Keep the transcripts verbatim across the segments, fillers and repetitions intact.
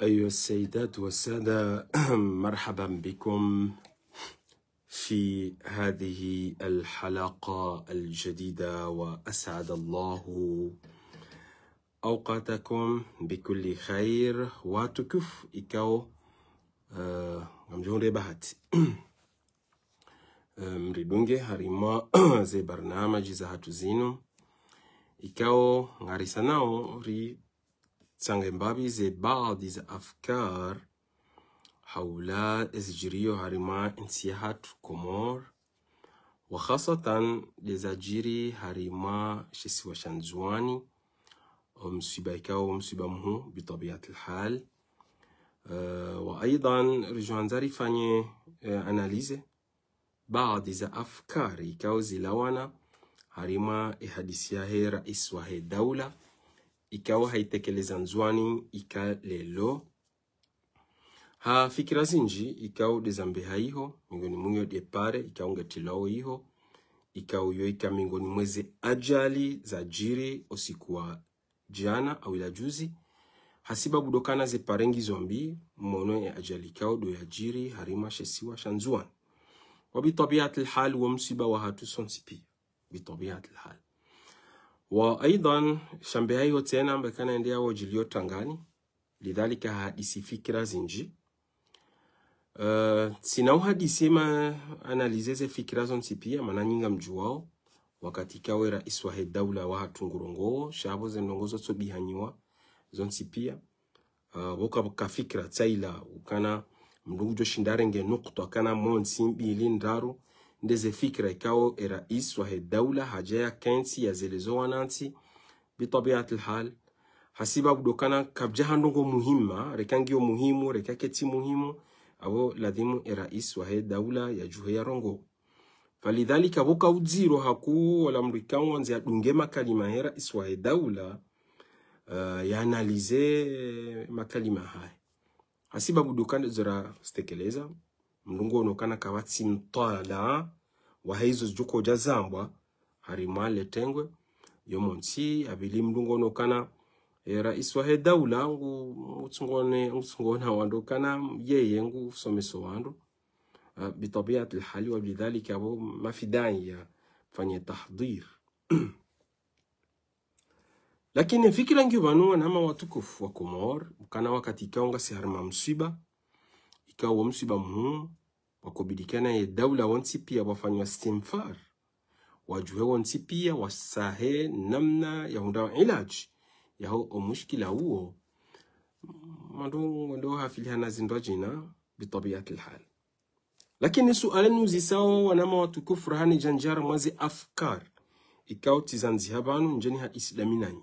أيها السيدات والسادة، مرحبا بكم في هذه الحلقة الجديدة، وأسعد الله أوقاتكم بكل خير. Watukufu ikao, eh, ngamdjo hundre bahati, eh, mridunge harimwa ze barnamaji zahatru zinu. Ikao ngarisanao ritsange mbapvi ze baadhi za afkar haula ezidjiriyo harimwa entsi yahatru Komori, wa khasatan ndezadjiri harimwa shisiwa sha Ndzuani, omswiba ikao omswiba muhuu, bitabiatil hal. Eh, wa aidhan, ridjo handza rifanye, eh, analyse baadhi za afkar ikao zilawana harimwa ehadisi yahe rais wahe daula, ikao haitekeleza Ndzuani ika leo. Ha fikira zindji ikao ndezambe haiho, miongoni mwayo nde pare ikao ngetilwao iho, ikao yo ika miongoni mweze ajali zadjiri osiku wa djana au ila juzi, hasibabu ndo ukana ze pare ngizo mbi, mwono ye ajali ikao ndo yadjiri harimwa shisiwa sha Ndzuani. Wa bitabiatil hal wo mswiba wahatru sontsi pia. Bitabiatil hal. Wa aidhan, shambe haiho tsena mbe ukana yende yawo djiliyo tangani, lidhalika hadisi fikira zindji. Eh, tsina uhadisi ma analyse ze fikira zontsi pia, mana nyi ngamdjuwao, wakati ikao rais wahe daula wahatru ngurongowo, sha pvo ze ndrongoo zotsobihanyiwa zontsi pia. Eh, pvoka pvoka fikira tsaila, ukana mndru ngudjo shinda yarenge nukutwa, ukana montsi, mbili, ndraru, ndeze fikira ikao erais wahe daula hadja yakentsi yazelezo wanantsi, bitabiatil hal. Hasibabu ndo ukana kapvadja ha ndrongoo muhimu, reka ngiyo muhimu, reka ketsi muhimu, apvo ladhimu erais wahe daula yadjuhe yarongowe. Falidhalika pvoka udziro hakuu wola mndru ikao ngwandzo yadunge makalima he rais wahe daula, eh, ya analyse makalima hahe. Hasibabu ndo ukana zora stekeleza, mndru nguono ukana kapvatsi mtwalaa wahe izo zidjo ukodja zambwa harimwa le tengwe. Yo montsi, ya pvili mndru nguono ukana, eh, rais wahe daula ngu, ngutsungone, ngutsungona wandru ukana yeye ngusomeso wandru. Ah, bitabiatil hali wa bidhalika pvo mafidai yafanye tahdhir. Lakini fikira ngiyo pvanu wananya watukufu wa Komori, ukana wakati ikao ngasi harimwa mswiba, ikao wo mswiba muhuu, wakobidi ukana ye daula wontsi pia wafanywa istinfar, wadjuhe wontsi pia wasahe namna ya hundra ilaji yaho omushkila uwo. Mndru ngondo hafilihana zindru djina, bitabiatil hal. Lakini suala nuzisao wananya watukufu rahana djandjara mwa ze afkar ikao tsizandziha pvanu ndjeni ha isidami nanyi,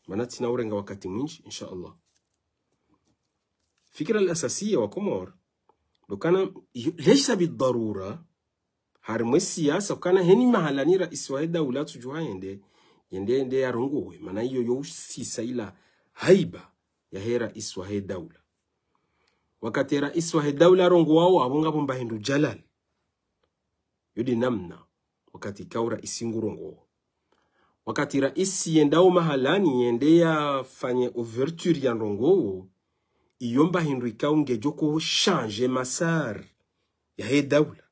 mana tsina urenga wakati mwindji, insha Allah. Fikira al-asasiya wa Komori, ndo ukana, yo, laysa bidharura, harimwa e siasa, ukana heni mahalani rais wahe daula tsudjuha yende, yende, yende yarongowe, mana iyo yo usisa ila haiba yahe rais wahe daula. Wakati rais wahe daula yarongowao, apvo ngapvo mba hindru jalal. Yo nde namna, wakati ikao rais ngurongowo. Wakati rais yendao mahalani yende yafanye ouverture ya ndrongoo, iyo mba hindru ikao ngedjo ko changer masar yahe daula.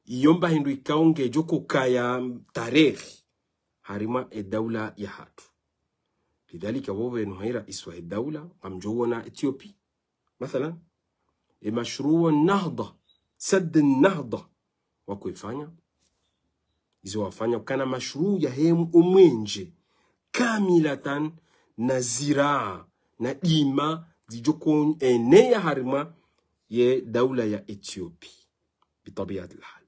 Iyo mba hindru ikao ngedjo ko kaya tarehi harimwa e daula yahatru. Lidhalika pvo pvenu hayi rais wahe daula, ngamdjo wona Ethiopie. Mathalan, e mashruu wa Nahda, Sadd Nahda, wakoifanya. Izo wafanya ukana mashruu yahe omwenje, kamilatan, na ziraa, na dima, zidjo ko eneya harimwa ye daula ya Ethiopie. Bitabiatil hal.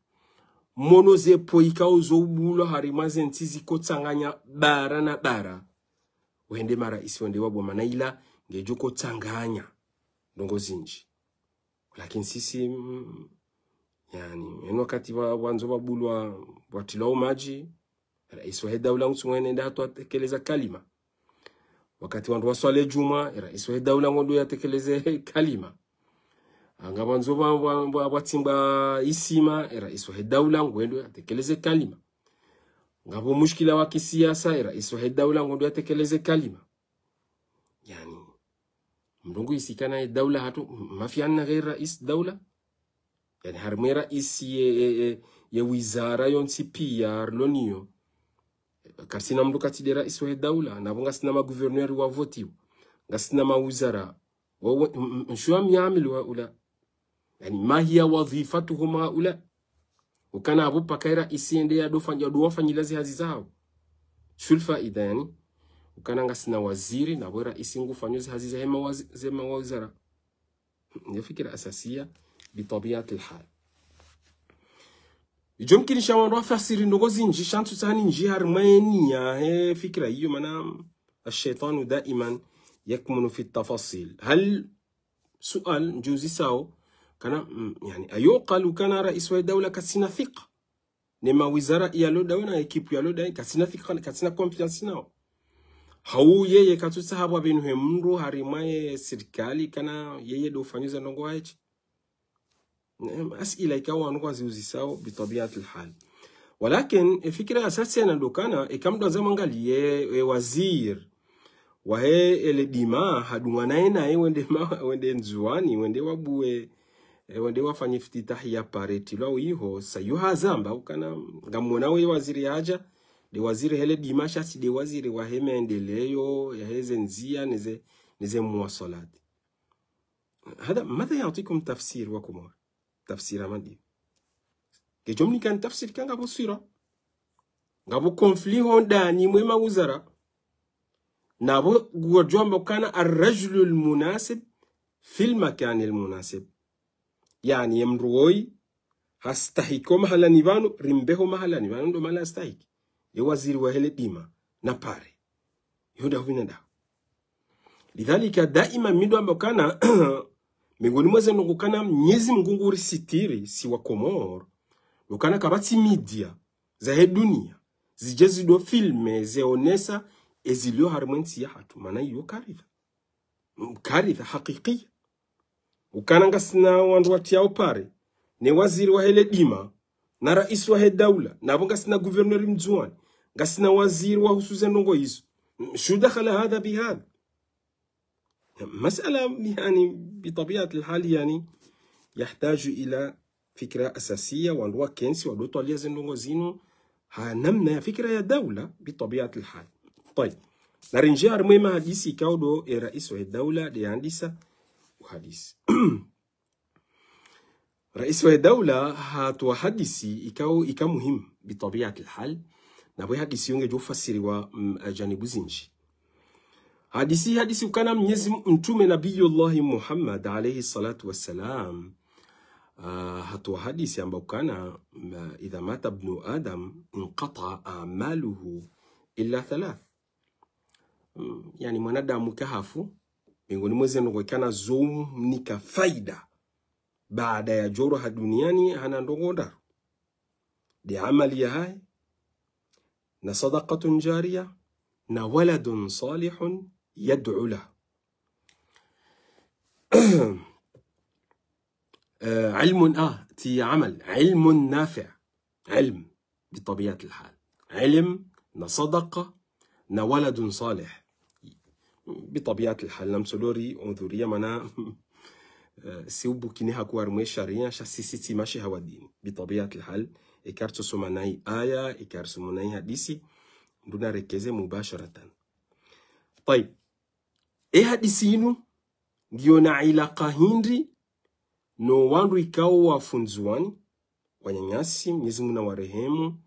Mwono ze pvo ikao zo ubulwa harimwa ze ntsi ziko tsanganya bara na bara. Wende marais wende wabwa mana ila ngedjo ko tsanganya ndrongoo zindji. Lakini sisi, mm, yaani, eno wakati wa, wandzo wabulwa, watilwa omadji, rais wahe daula ngutsu mwene nda hatu atekeleza kalima. Wakati wandru waswali djumwa, rais wahe daula ngondo yatekeleze kalima. Anga wandzo wa, wa, wa, watsimbwa isima, rais wahe daula ngondo yatekeleze kalima. Ngapvo mushkila wa kisiasa, rais wahe daula ngondo yatekeleze kalima. Yaani, Mndru nguhisi ukana ye daula hatru, mafiana ghe rais daula. Yaani harimwa ye rais ye, ye, ye, ye wizara yontsi piya rilo nayo. Karisina mndru katsi nde rais wahe daula, napvo ngasina magouverneur wavotiwa. Ngasina mawizara. Wa, wa, m-, m-, shuwa miamili wa ula. Yaani, ما هي وظيفتهم هؤلاء؟ Ukana apvo paka ye rais yende yadofanya, yadowafanyila ze hazi zawo. Shu lfaida, yaani. Ukana ngasina waziri, napvo rais ngufanyo ze hazi zahe mawazi-, ze mawizara. Nde fikira asasiya, bitabiati lhal. Idjo mkinisha wandru wafasiri ndrongoo zindji, sha ntsutsaha nindjie harimwa ye niya he fikira iyo, mana الشيطان دائما يكمن في التفاصيل. Hal sual ndjuzisao, kana, mm, yaani, أيعقل ukana rais wahe daula katsina thika ne mawizara yalo nayo na ekipu yalo nayo, katsina thika, katsina confiance nawo. Hau yeye katsutsaha pvwa pvinu he mndru harimwa ye sirikali, kana yeye ndo ufanyo ze ndrongoo hahe. Em, asila ikao wandru ngwaziuzisao, bitabiati lhal. Walakin, e fikira ya sasa na ndo ukana, eka mndru andza mwangaliye, e waziri wahe ele dima, hadungana naye naye wende ma-, wende Ndzuwani, wende wabuwe, e, wende wafanye iftitahi ya pare tilwa uyiho, sa iyo hazamba, ukana, ngamwona we waziri yadja, nde waziri hele dima, sha tsi nde waziri wahe maendeleyo, yahe ze ndziya, neze, neze muwasalati. هذا ماذا يعطيكم تفسير وكمور؟ Tafsiri hama ndiyo. Ngedjo mnikani tafsiri ka ngapvo swira. Ngapvo conflit hondani mwe mawizara. Napvo ngwadjo amba ukana الرجل المناسب في المكان المناسب. Yaani, ye mndru woyi, hastahiki ho mahalani pvanu, rimbeho mahalani pvanu, ndo mahala hastahiki. Ye waziri wahe ele dima, na pare. Iyo nda hupvina nda. Lidhalika, daima mi ndo amba ukana, miongoni mwa ze ndrongoo ukana Mnyezi Mngu ngurisitiri, si wa Komori. Ukana kapvatsi media zahe duniya zidje zido filme zeonesa ezilio harimwa entsi yahatru. Mana iyo karitha. Karitha hakikiya. Ukana ngasina wandru watriyao pare, ne waziri wahe ele dima, na rais wahe daula, napvo ngasina gouverneur Mndzuwani, ngasina waziri wahusu ze ndrongoo izo. شو دخل هذا بهذا؟ مسألة، يعني، بطبيعة الحال، يعني، يحتاج إلى fikira asasiya, wandru wakentsi, wadotwaliya ze ndrongoo zinu, ha namna ya fikira ya daula, bitabiati lhal. Tayib. Narindjie harimwa ye mahadisi ikao ndo e rais wahe daula nde yandisa uhadisi. Rais wahe daula hatowa hadisi ikao ika muhimu, bitabiati lhal, napvo ye hadisi iyo ngedjo ufasiriwa, mm, janibu zindji. Hadisi, hadisi ukana Mnyezi M-, Mtrume Nabiyullahi Muhammad alayhi salatu wassalam, ah, hatowa hadisi amba ukana, ma, إذا مات ابن آدم انقطع أعماله إلا ثلاث. Mm, yaani mwanadamu eka hafu, miongoni mwa ze ndrongoo ikana zo umnika faida baada ya djoro ha duniani hana ndrongoo ndraru. Nde amali yahahe, na صدقة جارية, na ولد صالح يدعو له. Eh, ilmun, ah, tsi amal, علم نافع. Ilm, bitabiati lhal. Ilm, na sadaqa, na ولد صالح. Bitabiati lhal, na msodori, undhuriya mana, eh, si ubukini haku harimwa ye shariya, sha sisi tsi masheha wa dini. Bitabiati lhal, eka ritso soma nayi aya, eka ritso soma nayi hadisi, mndru narekeze mubasharatan. Tayib. E hadisi inu, ngiyo na ilaka hindri, no wandru ikao wafu Ndzuwani, wananyasi, Mnyezi Mngu nawarehemu,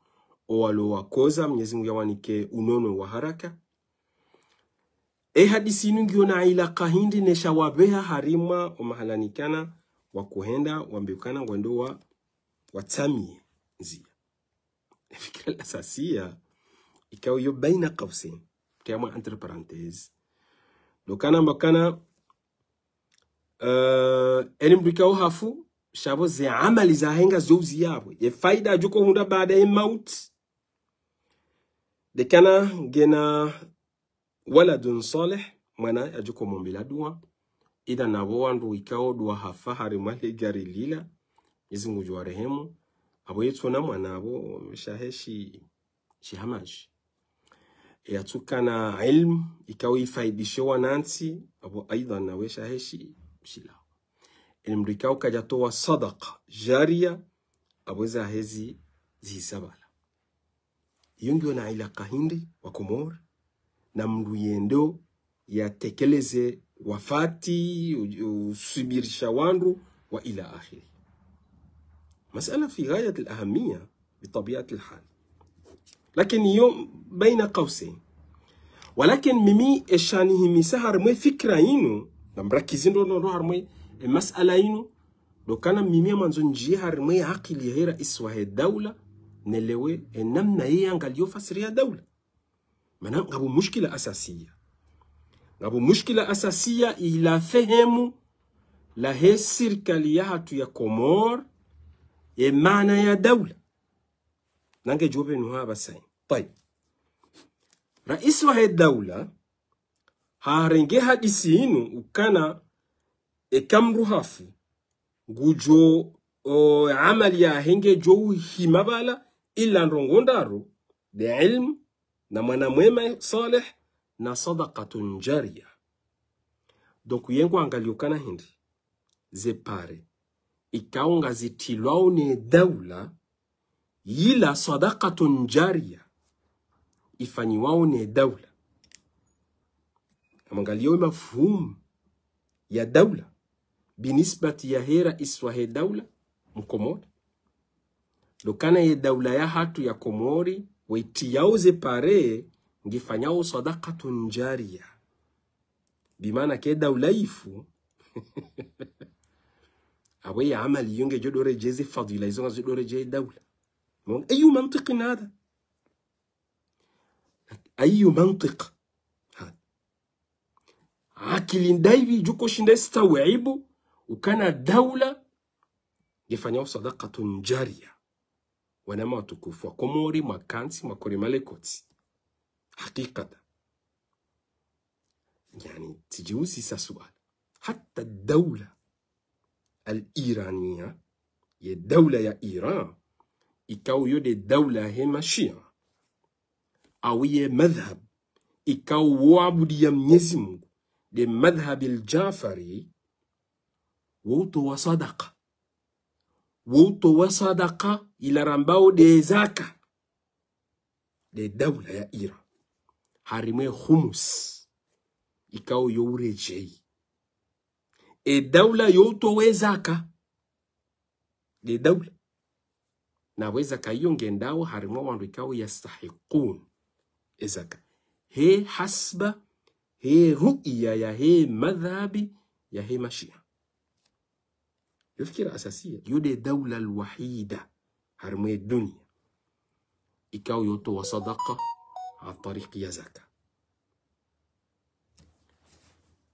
owalo wakoza, Mnyezi Mngu yawanike unono wa haraka. E hadisi inu ngiyo na ilaka hindri ne sha wapveha harimwa omahalani ikana wakohenda, wambe ukana ngwendo wa, watsamiye ndziya. Fikira la asasiya, ikao iyo baina kausain, tsi amwa entre parenthèses. Ndo ukana amba ukana, eh, eni mndru ikao hafu, sha pvo ze amali zahe ngazouziya pvo. Ye faida yadjo uhundra baada ye mauti. Nde ukana ngena ولد صالح, mwana yadjo umombela dua. Idha napvo wandru ikao ndo wahafa harimwa le gari lila, Mnyezi Mngu ngudjo warehemu. Apvo yetsona mwana apvo, sha he shi, shi hamaji. Yatsukana ilmu, ikao ifaidishe wanantsi, apvo aidha nawe shaheshi, shilawa. Eni mndru ikao kadjatowa sadaqa, jariya, apvo zahezi zihisabala. Iyo ngiyo na ilaka hindri wa Komori, na mndru yendo yatekeleze wafati, u-, usubirisha wandru, wa ila akhiri. Masala fi ghayat al-ahamiyya, bi tabiat al-hal. Lakini iyo baina qawsayn. Walakin mimi eshanihimisa harimwe fikira inu, na mrakizi ndo ndo ndo harimwe e masala inu, ndo ukana mimi amandzo ndjiye harimwe akili yahe raisi wahe daula, nelewe e namna yeye angaliyo fasiri ya daula. Mana ngapvo mushkila asasiya. Ngapvo mushkila asasiya ila fehemu lahe sirikali yahatru ya Komori, e maana ya daula. Nange djobe nuha basayi. Tayib. Raisi wahe daula, harenge hadisi inu ukana eka mndru hafu, ngudjo, o, amali yahe ngedjo uhima pvala ila ndrongo ndraru, nde ilmu, na mwana mwema salih, na sadaqatun jariya. Donc, ye ngwangaliyo ukana hindri, ze pare, ikao ngazitilwao ne daula, yila sadaqatun jariya, ifanyiwao ne daula. Amangaliyo mafhumu ya daula, binisbati yahe raisi wahe daula, Mkomori. Ndo ukana ye daula yahatru ya Komori, wetiyao ze pare, ngifanyao sadaqatun jariya. Bimaana ke daula ifu, apvo ye amali iyo ngedjo doredjeze fadhila, izo ngazo doredjeze daula. Mon, ayu mantiqin hadha? Ayu mantiq? Ha. Akili ndaivi djuko shinda istawibu, ukana daula, ngifanyao sadaqatun jariya. Wananya watukufu wa Komori, mwakantsi, mwakore malekotsi. Hakikatan. Yani, tsidjiuzisa suala. Hata daula al-Iraniya, ye daula ya Iran, ikao yo nde daula yahe mashia, au ye madhhab, ikao wo abudiya Mnyezi Mungu, nde madhhab al-Jafari, wo utowa sadaqa. Wo utowa sadaqa ila rambao nde zaka. Nde daula ya Iran. Harimwe khumus. Ikao yo uredjeyi. E daula yo utowa e zaka. Nde daula. Na pvo e zaka iyo ngendao harimwa wandru ikao yastahikun e zaka. He hasba, he ru'ya yahe madhhabi yahe mashia. Yo fikira asasiya, yo nde daula al-wahida harimwe dunia ikao yo utowa sadaqa an tariq ya zaka.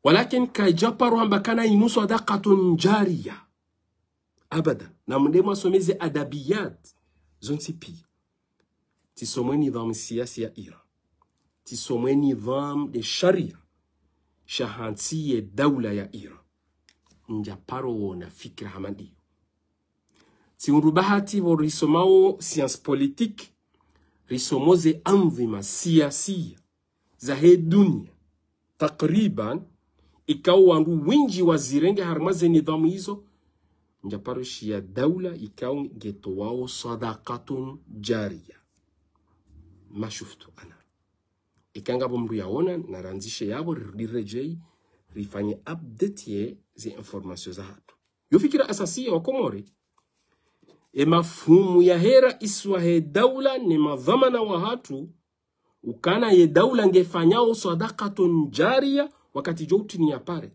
Walakin kaidjaparo hamba ukana inu sadaqatun jariya. Abadan. Na mndru mwasome ze adabiyat zontsi piya. Tsisomwe nidhamu siyasi ya Iran. Tsisomwe nidhamu nde sharia sha hantsi ye daula ya Iran. Ndjaparo wona fikira hama ndiyo. Tsihundru bahati pvo risomao science politique, risomo ze andhima siyasiya zahe dunia, takriban, ikao wandru wendji wazirenge harimwa ze nidhamu izo, ndjaparo shiya daula ikao ngetowao sadaqatun jariya. Ma shuftu ana. Eka ngapvo mndru yaona, narandzishe yapvo, ri-, riredjeyi, rifanye update ye ze informations zahatru. Yo fikira asasiya wa Komori. E mafhumu yahe raisi wahe daula ne madhwamana wahatru, ukana ye daula ngefanyao sadaqatun jariya wakati djo utiniya pare.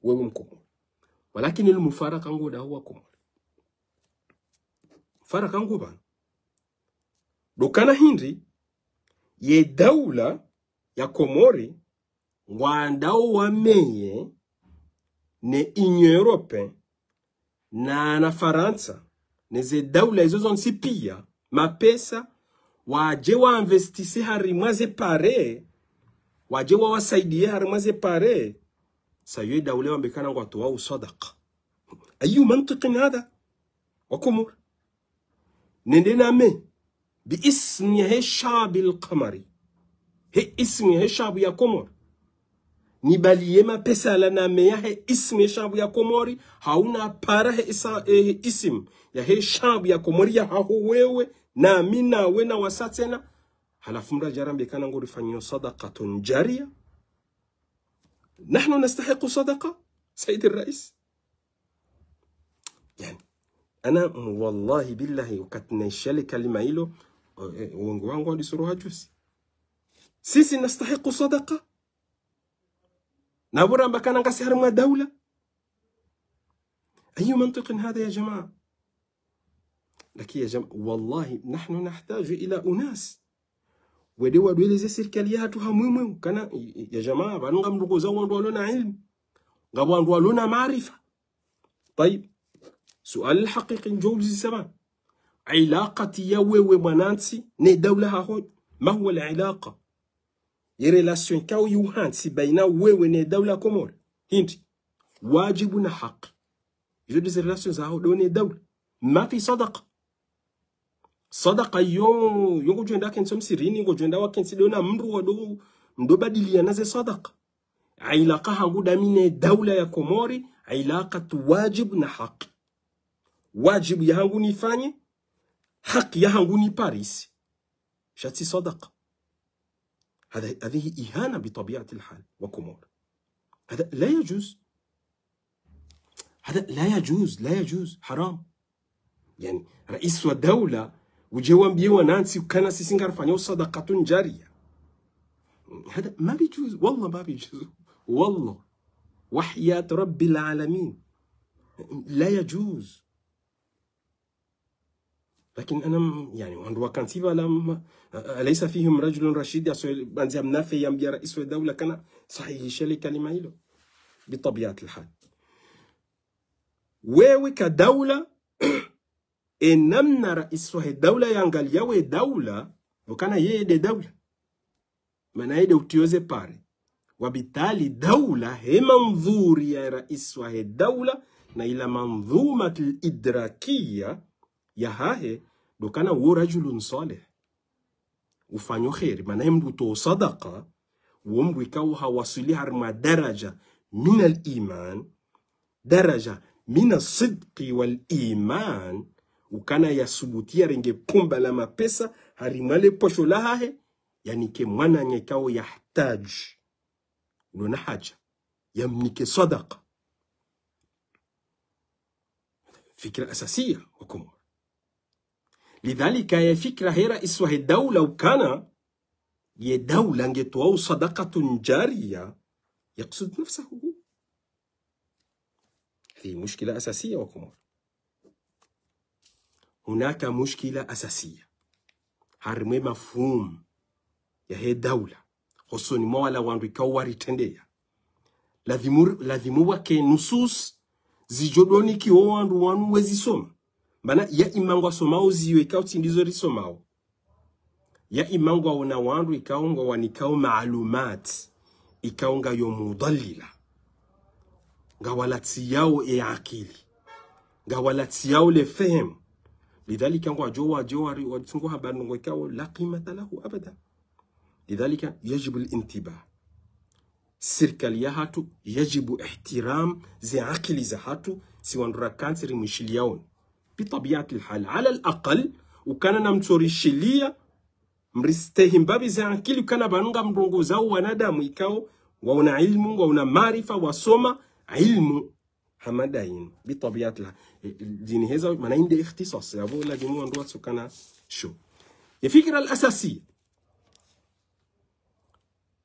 Wewe Mkomori. Walakini le mfaraka ngu daho wa Komori. Mfaraka ngu pvanu. Ndo ukana hindri, ye daula ya Komori, ngwandao wameye ne Union Européenne, na, na Farantsa, ne ze daula izo zontsi piya, mapesa, wadje wainvestise harimwa ze pare, wadje wawasaidiye harimwa ze pare, sa yo daula wambe ukana ngwatowao sadaqa. Ayu mantiqin hadha? Wa Komori. Nende name, bi ismi yahe shabi al-Komori. He ismu ya he shabu ya Komori. Nibaliye mapesa yala na meya he ismu ya he shabu ya Komori, hau napara he isa, eh, he ismu ya he shabu ya Komori ya haho wewe, na mi na we na wasaya tsena. Halafu mdru yadje yarambe kana ngorifanyo sadaqatun jariya. نحن نستحق صدقة، سيد الرئيس؟ Yani, ana, wallahi billahi, wakati naishia le kalima ilo, eh, eh, wongo wangu wandisoro hajusi. Sisi nastahiqu sadaqa? Na pvo ramba kana ngasi harimwa daula? أي منطق هذا يا جماعة؟ Lakini ya jama-, wallahi, نحن نحتاج إلى أناس. Wende wadweleze sirikali yahatru ha mwimwi, kana, ya jamaa, pvanu ngamrongoza wandru walo na ilmu. Ngapvo wandru walo na maarifa. Tayib. Suala hakiki ndjo uzisa pvanu. Ilaqati ya wewe mwanantsi ne daula haho. ما هو العلاقة؟ Ye relation ikao yuhantsi baina wewe ne daula Komori. Hindri? Wajibu na haki. Izo nde ze relation zaho ndo ne daula. ما في صدقة. Sadaqa yo, yo ngodjo enda wakentsi msihirini, ngodjo enda wakentsi ndo na mdru wa ndo, ndo badiliana ze sadaqa. Ilaqa hangu ndami ne daula ya Komori, ilaqat wajib na haki. Wajibu yahangu nifanye, haki yahangu niparise. Sha tsi sadaqa. هذا، هذه إهانة بطبيعة الحال وكومور. هذا لا يجوز. هذا لا يجوز، لا يجوز، حرام. Yani, rais wa daula, udje wambiye wanantsi ukana sisi ngarifanyao sadaqatun jariya. هذا ما بيجوز، والله ما بيجوز. والله. وحياة رب العالمين. لا يجوز. Lakini ana m-, yani, wandru wakantsi pvala m-, a-, a-, أليس فيهم رجل رشيد, yaso, bandzi ya mnafe yambiya rais wa daula kana sahihishe le kalima ilo. بطبيعة الحال. Wewe ka daula, e namna rais wa he daula yangaliya we daula, ukana yeye nde daula. Mana yeye nde utiyo ze pare. Wabitali daula he mandhuri ya rais wa he daula na ila mandhumatul idrakiya yahahe, ndo ukana wo rajulun salih. Ufanyo kheri, mana ye mdru utowa sadaqa, wo mdru ikao hawaswili harimwa daraja minal iman, daraja mina sidqi wal iman, ukana yasubuti yarenge pumba la mapesa harimwa le posho lahahe, yanike mwananya ikao yahtaj, ulo na haja, yamnike sadaqa. Fikira asasiya wa Komori. Lidhalika, ye fikira he rais wa he daula ukana, ye daula ngetowao sadaqatun jariya, yaksud nafsahu. Hii mushkila asasiya wa Komori. Hunaka mushkila asasiya. Harimwa ye mafhumu ya he daula. Hosoni mwa wala wandru ikao waritrendeya. Lazimu, lazimu wake nusus zidjo donikiwa wandru wanu wezisoma. Mana ya ima ngwasomao ziyo ikao tsi ndizo risomao. Ya ima ngwaona wandru ikao ngwawanikao maalumat, ikao ngayo mudallila. Ngawalatsiyao e akili. Ngawalatsiyao le fehemu. Lidhalika ngwadjo, wadjo, wari, wadsungo habari ndrongo ikao la qimata lahu abada. Lidhalika yajibu al-intibah. Sirikali yahatru yajibu ihtiram ze akili zahatru, si wandru rakantsi rimwishiliyaoni. Bitabiati lhal. Ala al-aqal, ukana namtsorishiliya, mristehi mbapvi ze akili, ukana pvanu ngamrongozao wanadamu ikao, ngwaona ilmu, ngwaona maarifa, wasoma ilmu. Hama nda yinu, bitabiati lhal. E, e, dini heza, mana inde ikhtisas, yapvo lazimu wandru watsukana sho. Ye fikira al-asasi.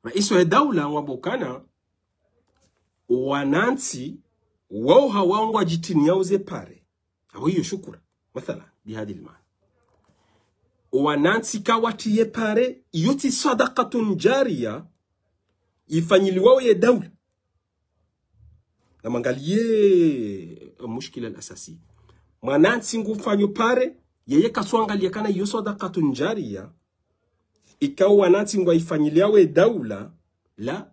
Rais wa daula ngwambao ukana, wanantsi, wao hawao ngwadjitriyao ze pare. Apvo iyo shukura. Mathalan, bihadhi lmaana. Wanantsi kawatsi ye pare, iyo tsi sadaqatun jariya, ifanyiliwao ye daula. Namangaliye mushkila al-asasi. Mwanantsi ngufanyo pare, yeye katsuangaliya kana iyo sadaqatun jariya, ikao wanantsi ngwaifanyiliao ye daula, la.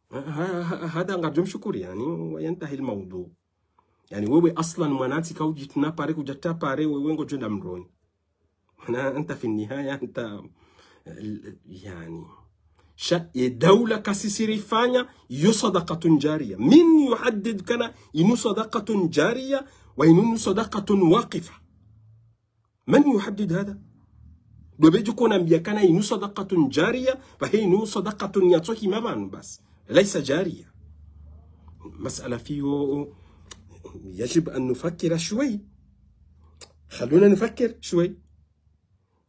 Ha, ha, ha, hada ngamdjo mshukuri, yani, wa yantahi al-mawdu. Yani, wewe aslan mwanantsi kaudjitriya pare, kudjatriya pare, wewe ngodjo enda mroni. Mana anta fi nihaya, anta, eh, yani, Sha ye daula kasisi rifanya, iyo sadaqatun jariya. من يحدد kana inu sadaqatun jariya, wa inu sadaqatun waqifa? من يحدد هذا؟ Ndo bedjo kona mbiya kana inu sadaqatun jariya, pvahe inu sadaqatun yatsoki mabanu basi. ليس جارية. Masala fiyo, يجب أن نفكر شوي. خلونا نفكر شوي.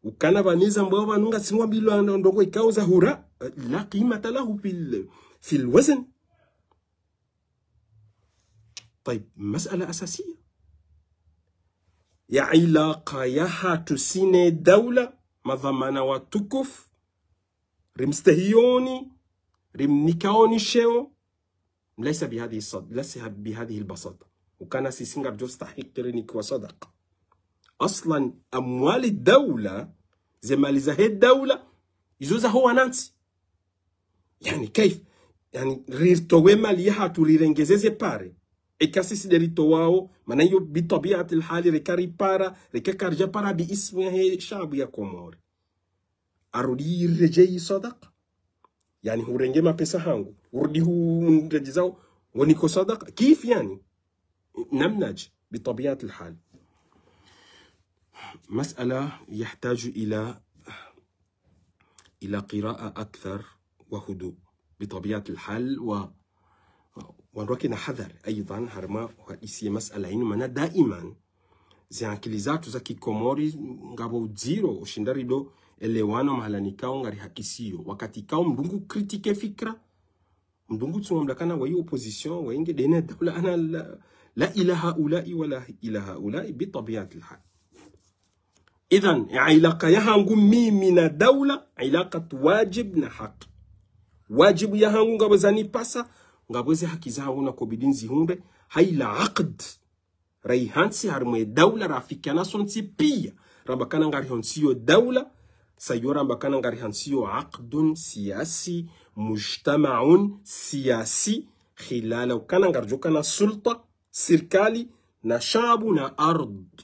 Ukana pvaniza mbwa pvanu ngasi ngwambilwa ndrongoo ikao za hura, لا قيمة له في ال-، في الوزن. طيب، مسألة أساسية. Ya ilaqa yahatru sisi ne daula, madhwamana watukufu, rimstehiyoni, rimnikaoni sheo, ليس بهذه الصد-، ليس بهذه البساطة. Ukana sisi ngaridjo stahiki rinikiwa sadaqa. Aslan, amwali daula, ze mali zahe daula, izo zaho wanantsi. Yaani, كيف؟ Yaani, ritowe mali yahatru rirengeze ze pare. Eka sisi nde ritowao, mana iyo بطبيعة الحال reka ripara, reka karidja para باسم yahe shabu ya Komori. Arudi iredjei sadaqa. Yaani, hurenge mapesa hangu, urudi hunredjezao, ngoniko sadaqa. كيف yaani? Namnadje? بطبيعة الحال. مسألة يحتاج إلى، إلى قراءة أكثر وهدوء. بطبيعة الحال و-، wandru wakena hadhari, أيضا, harumwa uhadisi ye masala inu, mana daiman, ze akili zatru za kikomori, ngapvo udziro, ushinda rido elewana mahala nikao ngarihadisiyo. Wakati kao mndru ngu critiquer fikra, mndru ngu tsungwa mlakana wayi opposition, wayi nge ndena daula, ana la, لا إلى هؤلاء ولا إلى هؤلاء بطبيعة الحال. Idhan, ilaqa yahangu mimi na daula, ilaqat wajib na haki. Wajibu yahangu ngapvo zanipasa, ngapvo ze haki zahangu nakobidi nzihundre, ha ila aqd. Rayihantsi harumwa ye daula rafikiana sontsi piya. Ramba kana ngarihantsiyo daula, sa iyo ramba kana ngarihantsiyo aqdun siyasi, mujtama'un siyasi, khilala ukana ngaridjo kana sulta, sirikali, na shabu na ardh.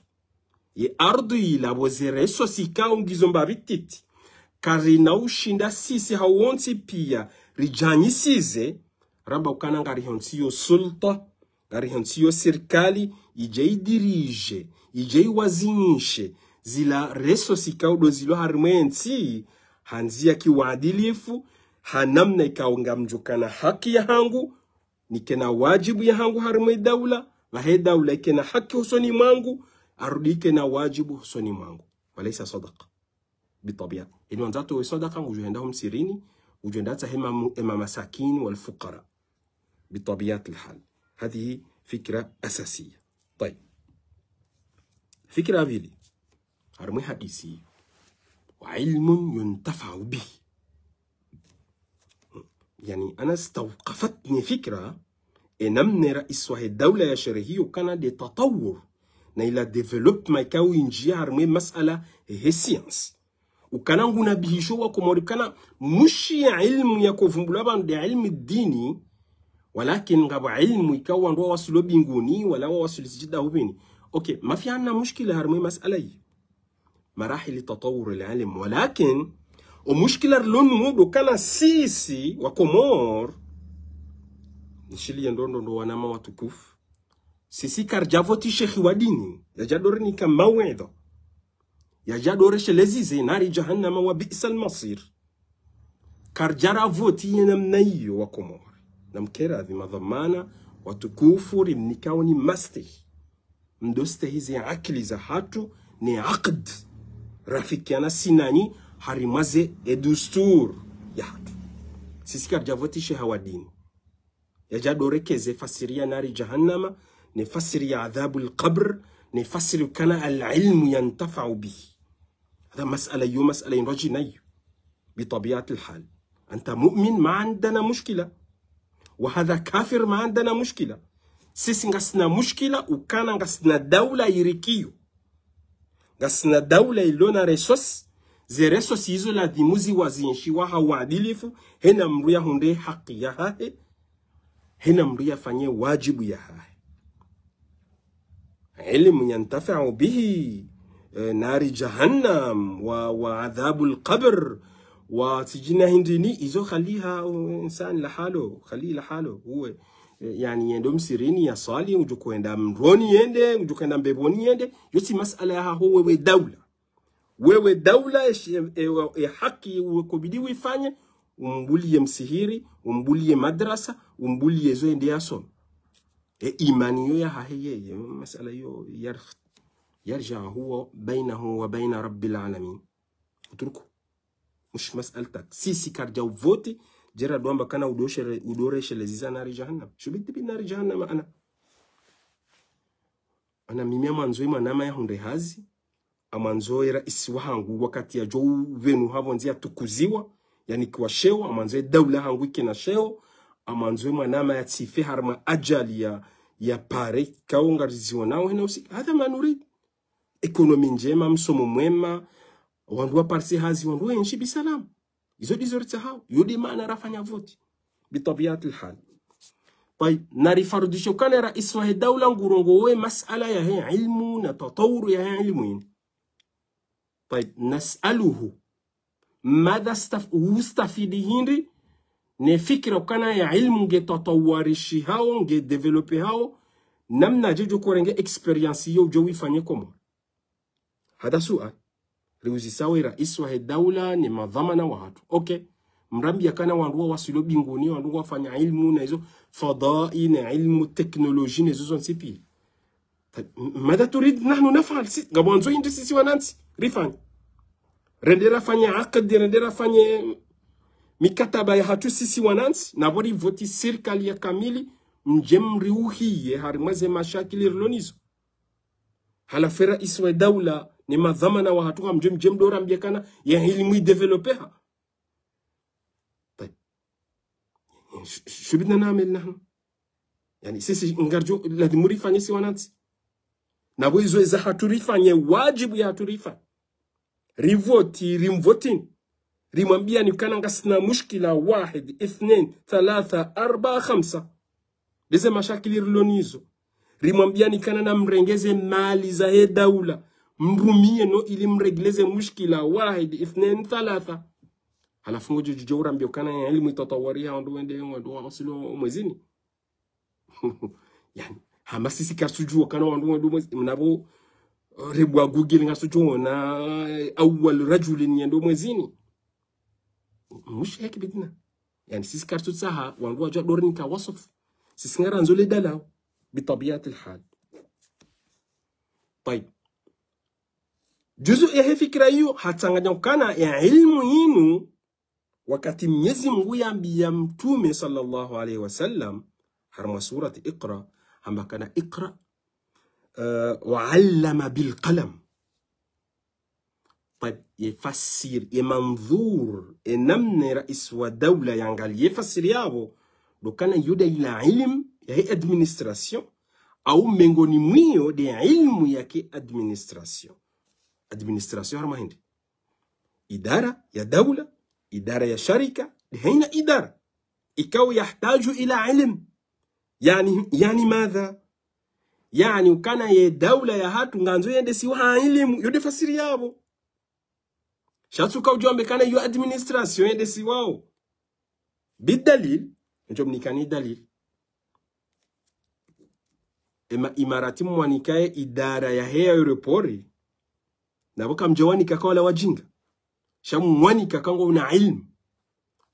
Ye ardhu ila pvo ze ressources ikao ngizo mbapvi ntiti. Karina ushinda sisi hawontsi piya ridjanyisize, ramba ukana ngarihantsiyo sulta, ngarihantsiyo sirikali, idje idirije, idje iwazinyishe, zila ressources ikao ndo zilo harumwa yentsi, ha ndziya ya kiuadilifu, ha namna ikao ngamdjo kana haki yahangu, nikena wajibu yahangu harumwa ye daula, pvahe daula ikena haki hosoni mwangu, arudi ikena wajibu hosoni mwangu. وليس صدقة. بطبيعة. Inu wandza towe sadaqa ngudjo henda ho msirini, ngudjo henda tsahe ema mu-, ema masakini wal fuqara. بطبيعة الحال. هذه فكرة أساسية. طيب. Fikra ya pvili. Harumwa ye hadisi. وعلم ينتفع به. Yaani, ana stawqafatni fikra, e namna rais wahe daula yasherehiyo ukana nde tatawur, na ila développement ikao indjiya harumwa ye masala he science. Ukana ngunabihisho wa Komori ukana mushi ya ilmu yakovumbulwa pvanu nde ilmu dini, walakin ngapvo ilmu ikao wandru wawaswili mbinguni, wala wawaswili sijida hupvini. Okay, mafi ana mushkila harumwa ye masala yi. مراحل تطور العلم. Walakin, o mushkila rilo nuwo ndo ukana sisi wa Komori, nishiliye ndrongoo ndo wananya watukufu. Sisi karidja voti shekhi wa dini, yadja ndo rinika mawedha, yadja ndo resheleze ze nari jahannama وبئس المصير. Karidja ravoti ye namna iyo wa Komori. Namkere adhima dhwamana, watukufu, rimnikaoni mastehi. Mdo stehi ze akili zahatru, ne aqd. Rafikiana sinanyi, harumwa ze e dustur yahatru. Sisi karidja voti shekhi wa dini. Yadja ndo rekeze fasiri ya nari jahannama, ne fasiri ya adhabu al-qabr, ne fasiri ukana العلم ينتفع به. هذا مسألة iyo, masala indru djina iyo. بطبيعة الحال. أنت مؤمن ما عندنا مشكلة. وهذا كافر ما عندنا مشكلة. Sisi ngasina mushkila, ukana ngasina daula irikiyo. Ngasina daula ilo na ressources, ze ressources izo ladhimu ziwazinyishiwa ha uadilifu, hena mndru yahundre haki yahahe, hena mndru yafanye wajibu yahahe. علم ينتفع به، eh, نار جهنم و-، وعذاب القبر Wa tsidjina hindrini, izo khaliha, uh, insani la halo, khali la halo, uwe. Eh, yaani yende msihirini yaswali, ngudjo hwenda mroni yende, ngudjo hwenda mbepvoni yende, yo tsi masala yahaho wewe daula. Wewe daula, e, e, e haki uwe kubidi uifanye, umbuliye msihiri, umbuliye madrasa, umbuliye zo yende yasome. E imani yo yahahe yeye, masala yo yar-, yarja huwa bainahu wa baina Rabbil alamin. Utruku. Mush masala tak. Sisi karidja uvoti, djera dwamba kana udoshere-, udoresheleza nari jahannam. Shubiti bi nari jahannam ana. Ana mimi amwandzo mwanama yahundre hazi, amwandzo e raisi wahangu wakati yadjo upvenu hapvo ndzi yatukuziwa, yanikiwa sheo, amwandzo e daula hangu ikena sheo, amwandzo mwanama yatsife harumwa ajali ya, ya pare, kao ngarizionao hena usi. Hadha ma nurid. Ekonomi ndjema, msomo mwema, wandru waparise hazi, wandru wenshi bisalama. Izo ndizo ritsahao. Yo nde maana rafanya voti. Bitabiatil hal. Tayib, narifarudishe ukana raisi wahe daula ngurongowe masala yahe ilmu na tatawuru yahe ilmu ini. Tayib, nas'aluhu. Madha staf-, ustafidi hindri, ne fikira ukana ye ilmu nge tatawarishihao, nge développéhao, namnadje djo korenge expérience yo udjo wifanye Komori. Hadha sual. Riuzisao e raisi wahe daula ne madhwamana wahatru. Ok. Mrambiya kana wandru wawaswili mbinguni, wandru wafanya ilmu na izo fadai, na ilmu teknoloji, na izo zontsi pia. Tayib, m-, madha turid nahnu nafal, si, ngamwandzo hindri sisi wanantsi, rifanye. Rende rafanye akdi, rende rafanye mikataba yahatru sisi wanantsi, na pvo rivoti sirikali ya kamili, mdje mriuhiye harimwa ze mashakili rilo nazo. Halafu e raisi wahe daula, ne madhwamana wahatru ngamdjo mdje mdo rambiya kana, ye ilmu idéveloppéha. Tayib. Sh-, sh-, shu bidna namel nahnu. Yaani, sisi ngaridjo, ladhimu rifanye si wanantsi. Na pvo izo zahatru rifanye, wajibu yahatru rifanye. Rivoti, rimvotini. Rimwambiyani kana ngasina mushkila wahid, ithnain, thalatha, arba, khamsa. Ndeze mashakili rilo nazo. Rimwambiyani kana namrenge ze mali zahe daula. Mrumiye no ili mregle ze mushkila wahid, ithnain, thalatha. Halafu ngodjo djo urambiya kana ye ilmu itatawariha wandru wende, wandru wawaswili mwezini. Yaani, hama sisi karitsudjuwa kana wandru wende mwezi-, mna pvo, eh, rebwa Google ngarisudjuwa na, eh, awwal rajulin yende mwezini. Mush heki bidna. Yaani, sisi karitsutsaha wandru wadjo dorinika wasofu. Sisi ngarandzo le dalao. Bitabiatil hal. Tayib. Juzu yahe fikira iyo, hatsanganya ukana ye ilmu inu, wakati Mnyezi Mungu yambiya Mtrume swallallahu alayhi wa sallam, harimwa surati Iqra, hamba kana Iqra, eh, wa allama bil qalam. Tayib, ye fasiri, ye mandhur, ye namna raisi wa daula yangaliya ye fasiri yapvo, ndo kana yo nde ila ilmu yahe administration, au mengoni mwayo nde ilmu yake administration. Administration harimwa hindri? Idara ya daula, idara ya sharika, nde haina idara. Ikao yahtaju ila ilm. Yaani, yaani madha? Yaani ukana ye daula yahatru ngandzo yendesiwe ha ilmu, yo nde fasiri yapvo. Sha tsi uka udjo wambe kana yo administration yendesiwao. Bidalil, ndjo mnikani dalil. Ema Imarati mwanikaye idara yahe aéroport, na pvo kamdja wanika ka wala wajinga. Sha mwanika ka ngwauna ilmu.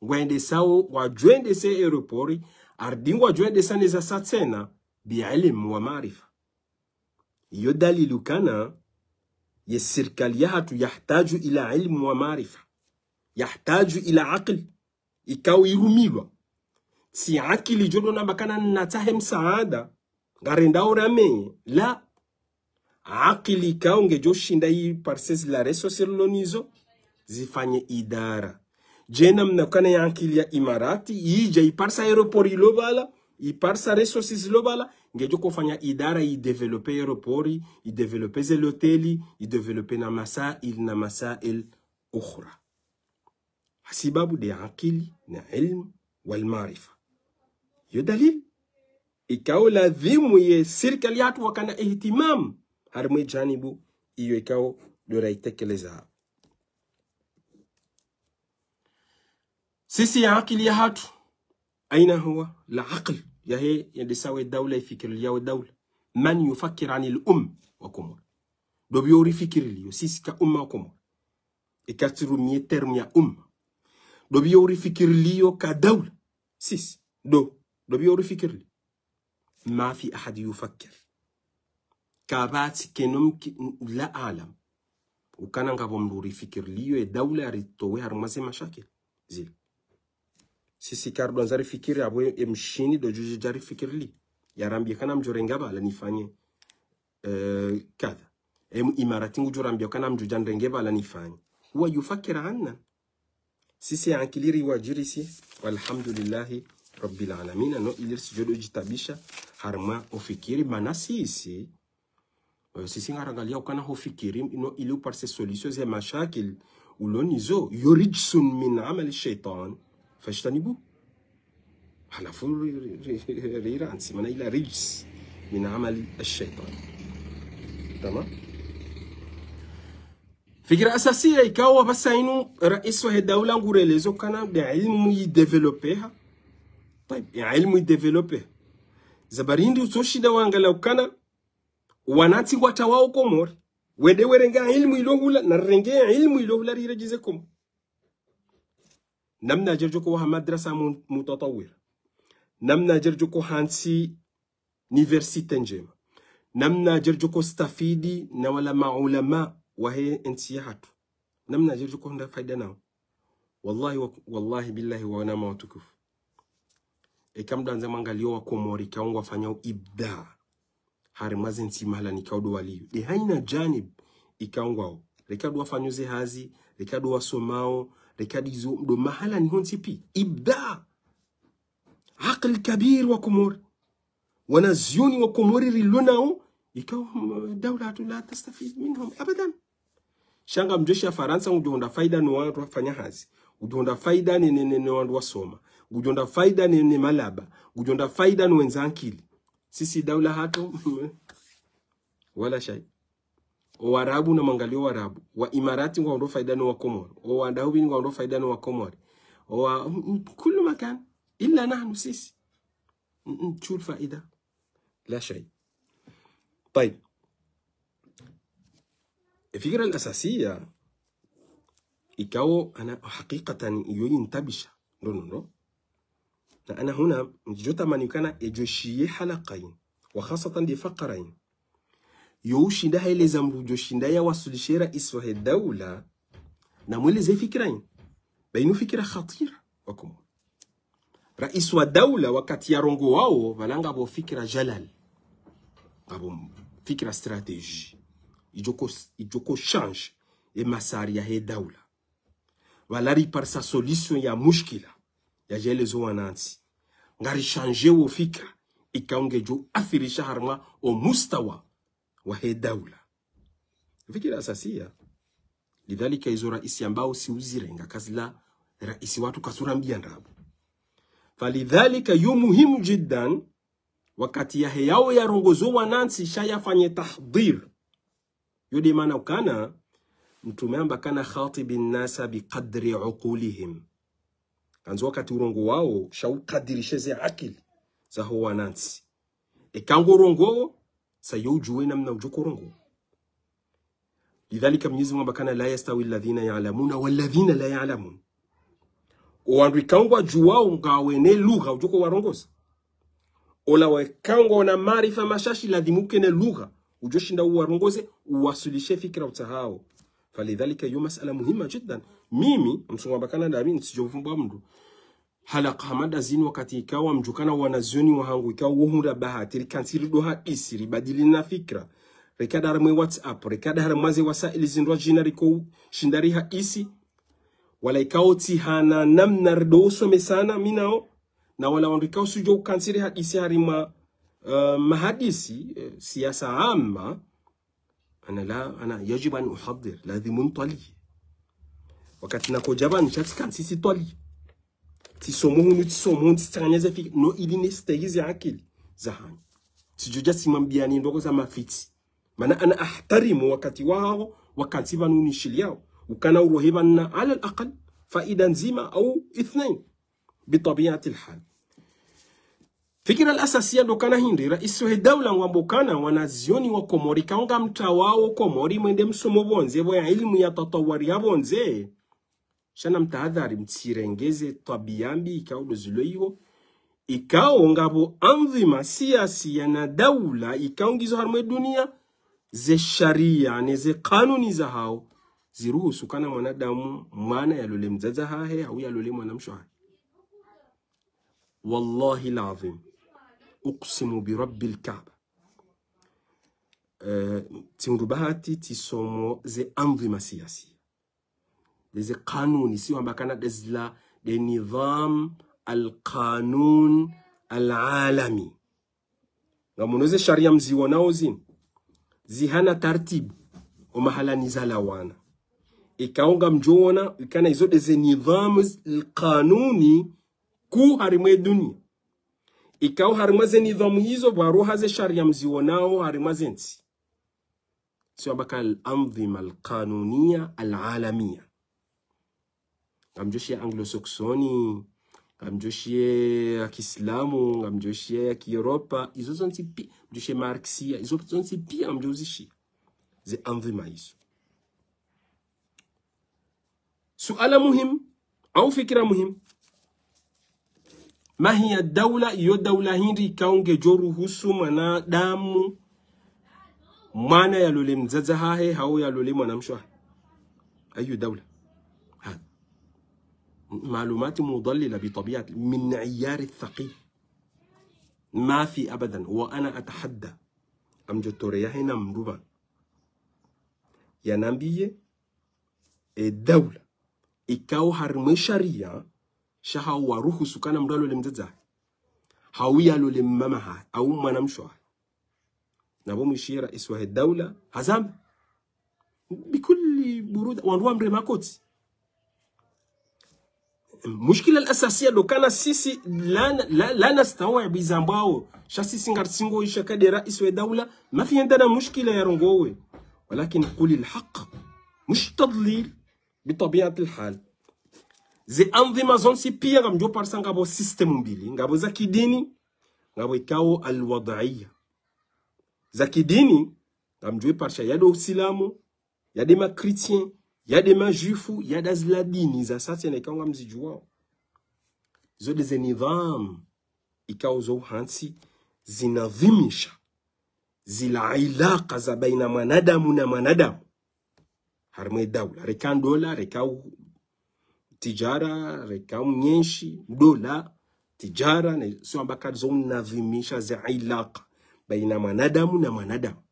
Ngwendesao, ngwadjo wendese aéroport, ardi ngwadjo wendesa neza sa tsena, bi ilmu wa maarifa. Iyo dalili ukana, ye sirikali yahatru yahtaju ila ilmu wa maarifa. Yahtaju ila aql. Ikao irumilwa. Tsi akili djo ndo namba kana natsahe msaada, ngarendao rame. La. Akili ikao ngedjo shinda iparise zila ressources rilo nazo, zifanye idara. Djena mna ukana ye akili ya Imarati, idja iparisa aéroport ilo pvala, iparisa ressources zilo pvala, ngedjo kofanya idara, idévelopper aéroport, idévelopper ze loteli, idévelopper na masail, na masail ukhra. Hasibabu nde akili na ilmu wal maarifa. Yo dalili. Ikao ladhimu ye sirikali yahatru wakana ihtimam harimwa ye janibu iyo ikao ndo raitekeleza. Sisi ya akili yahatru. Aina huwa la aql yahe, yende sawa ye daula, ifikiri liyo ye daula. Man yufakkir anil umma wa Komori. Ndopvi urifikiri liyo, sisi ka umma wa Komori. Eka tsirumiye terme ya umma. Ndopvi urifikiri liyo ka daula. Sisi. Ndo. Ndopvi urifikiri liyo. ما في أحد يفكر. Kapvatsi keno mki-, la alam. Ukana ngapvo mndru urifikiri liyo ye daula yaritowe harumwa ze mashakil zila. Sisi karidjwandza rifikiri apvo ye mshini ndo djudjudja rifikiri liyo. Yarambiye kana mdjo renga pvala nifanye, eh, kadha. Ye mu Imarati ngudjo rambiya kana mdjudja nrenge pvala nifanye. Huwa yufakkir anna. Sisi ya akili riwadjirisi, walhamdulillahi rabbil alamina, no ili risidjo djitabisha harumwa ufikiri, mana sisi, eh, sisi ngarangaliya ukana hufikiri, no ili uparise solution ze mashakil ulo nizo, yo rijsun min amali shaitan, fajtanibu. Halafu ri-, ri-, ri-, ri-, rirantsi, mana ila rijs min amali shaitan. Tamam? Fikira asasiya ikao pvasa inu rais wahe daula ngurelezo kana nde ilmu idéveloppeha. Tayib, ye ilmu idéveloppeha. Za barindi utsoshinda wangala ukana wanantsi ngwatawao Komori. Wende werenge ilmu ilo hula, na rirenge ilmu ilo hula riredjeze Komori. Namnadje ridjo ko waha madrasa mu-, mutatawira. Namnadje ridjo ko hantsi université ndjema. Namnadje ridjo ko stafidi na wala maulama wahe ntsi yahatru. Namnadje ridjo ko hundra faida nao. Wallahi wa-, wallahi billahi wananya watukufu. Eka mdjwandza mwangaliye wa Komori ikao ngwafanyao ibda. Harumwa ze ntsi mahalani ikao ndo waliyo. Nde haina janib ikao ngwao. Reka ndo wafanyao ze hazi, reka ndo wasomao, reka ndizo ndo mahalani hontsi pi. Ibda. Aql kabir wa Komori. Wanazioni wa Komori rilo nao, ikao, mm, daula la tastafid minhum abadan. Sha ngamdjo shiya Farantsa, ngudjo hundra faida no wandru wafanya hazi. Ngudjo hundra faida ne, ne, ne, ne wandru wasoma. Ngudjo hundra faida ne, ne malaba. Ngudjo hundra faida no wendza ankili. Sisi daula hatru, wala shay. O Warabu namwangaliye o Warabu. Wa Imarati ngwahundro faida no wa Komori. O Wandahuvini ngwahundro faida no wa Komori. O wa, mm, mm, kullu makan. Illa nahnu sisi. Mm, mm, shu l faida. La shay. Tayib. Ye fikira al asasiya, ikao ana hakikatan iyo yintabisha. Ndo, ndo, ndo. Na ana huna, ndjo tamani ukana edjo shiye halaka inu. Wa khasatan nde fakara inu. Yo ushinda haeleza mndru djo shinda yawaswilishe rais wahe daula, namweleze fikira inu. Ba inu fikira khatira. Wa Komori. Rais wa daula wakati yarongowao, pvala ngapvo fikira jalal. Ngapvo fikira stratégie. Idjo ko, idjo ko change ye masari yahe daula. Pvala riparisa solution ya mushkila, yadjeleze wanantsi. Ngari change wo fikira, ikao ngedjo athirisha harumwa o mustawa wahe daula. Fikira asasiya. Lidhalika izo rais yambao si uzirenga kazila rais watru kasurambiya ndrabo. Falidhalika yo muhimu jiddan, wakati yahe yao yarongoze wanantsi sha yafanye tahdhir. Yo nde mana ukana, Mtrume hamba kana khatibi nnasa biqadri uqulihim. Kandzo wakati urongowao, sha ukadirishe ze akili zaho wanantsi. Eka ngorongowao, sa yo udjuwe namna udjo korongoa. Lidhalika Mwenyezi Mungu hamba kana la yastawi alladhina ya'lamuna walladhina la ya'lamun. O wandru ikao ngwadjuwao ngwawene lugha udjo ko warongoza. Ola wa ikao ngwaona maarifa mashashi ladhimu ukene lugha. Udjo shinda uwarongoze, uwaswilishe fikira utsahao. Falidhalika yo masala muhima jiddan. Mimi, msungu hamba kana ndami, ntsidjo vumbwa mndru. Halaka hama nda zinu wakati ikao mdjukana wanazioni wahangu ikao wohundra bahati, rikantsi rido hadisi, ribadili na fikira. Reka nda harumwa WhatsApp, reka nda harumwa ze wasaili zindrwadjina riko shinda rihadisi. Wala ikao tsi hana namna rido usomesana, mi nao. Na wala wandru ikao sudjo ukantsi rihadisi harumwa, eh, mahadisi, eh, siasa amma. Ana la, ana yajibu an uhadhir, ladhimu ntwaliye. Wakati nakodja pvanu sha tsikantsi tsitwaliye. Tsisomo hunu, tsisomo hunu, tsitsanganye ze fikira, no ili nistehi ze akili zahanyu. Tsidjodja tsimwambiyani ndrongoo za mafitsi. Mana ana ahtarimu wakati wahaho, wakantsi pvanu unishiliyao. Ukana urohe pvanu na ala al-aqal, faida ndzima au ithnain, bitabiati lhal. Fikira al-asasiya ndo ukana hindri, raisi wahe daula ngwambo ukana wanazioni wa Komori, ikao ngamtawao Komori, mwende msomo pvondze, pvo ya ilimu ya tatawari ya pvondze. Sha namtahadhari, mtsirenge ze twabiya mbi, ikao ndo zilo iwo. Ikao ngapvo andhima siyasiya na daula, ikao ngizo harumwa ye dunia, ze sharia, ne ze kanuni zahao, ziruhusu ukana mwanadamu, mwana yalole mdzadze hahe, au yalole mwanamshe hahe. Wallahi al-adhim. Uqsimu bi Rabbil Kaaba. Eh, tsihundru bahati, tsisomo ze andhima siyasiya. Nde ze kanuni, si wamba ukana nde zila, nde nidham al-qanun al-alami. Ngamono ze sharia mziwonao zinu, zihana tartibu, o mahalani zalawana. Ikao ngamdjo wona, ikana izo nde ze nidhamu z-, kanuni kuu harimwa ye dunia. Ikao harimwa ze nidhamu izo, pvwaroha ze sharia mziwonao harimwa ze ntsi. Si wamba ukana al-andhima al-kanuniya al-alamiya. Ngamdjo shiya anglo-saxoni, ngamdjo shiya kiislamu, ngamdjo shiya ya kieuropa, izo zontsi pi-, ngamdjo shiya marxiya, izo zontsi piya ngamdjo uzishiya. Ze andhima izo. Suala muhimu, au fikira muhimu. Ma hiya daula, iyo daula hindri ikao ngedjo ruhusu mwanadamu, mwana yalole mdzadze hahe, hau yalole mwanamshe hahe. Ayu daula. Ha. Maalumati mudallila bitabiati, min iyari thaqil. Ma fi abadan, wa ana atahadda. Ngamdjo toreya hena mndru pvanu yanambiye, e daula ikao harimwa ye sharia, sha hao waruhusu ukana mndru yalole mdzadze hahe, hau yalole mmama hahe, au mwanamshe hahe. Na pvo mwishiye raisi wahe daula, hazamba. Bikulli buruda, wandru wamrema koti. Mushkila al-asasiya ndo ukana sisi la, la, la nastawibu izo zambwao. Sha sisi ngaritsingo isha ukana nde raisi wahe daula, mafi yenda na mushkila yarongowe. Walakin qulil haqq. Mush tadlil, bitabiati lhal. Ze andhima zontsi piya ngamdjo parisa ngapvo système mbili, ngapvo za kidini, ngapvo ikao al-wadaiya. Za kidini, ngamdjo parisa ya nde usilamu, ya nde ma chrétiens, ya nde ma juifs, ya nde zila dini za sasa na ikao ngamzidjuwao. Zo nde ze nidhamu ikao zo uhantsi zinadhimisha zila ilaka za baina mwanadamu na mwanadamu. Harimwa ye daula, reka ndola, reka u-, tijara, reka mnyenshi, ndola, tijara, ne, si wamba ukana zo unadhimisha ze ilaka baina mwanadamu na mwanadamu.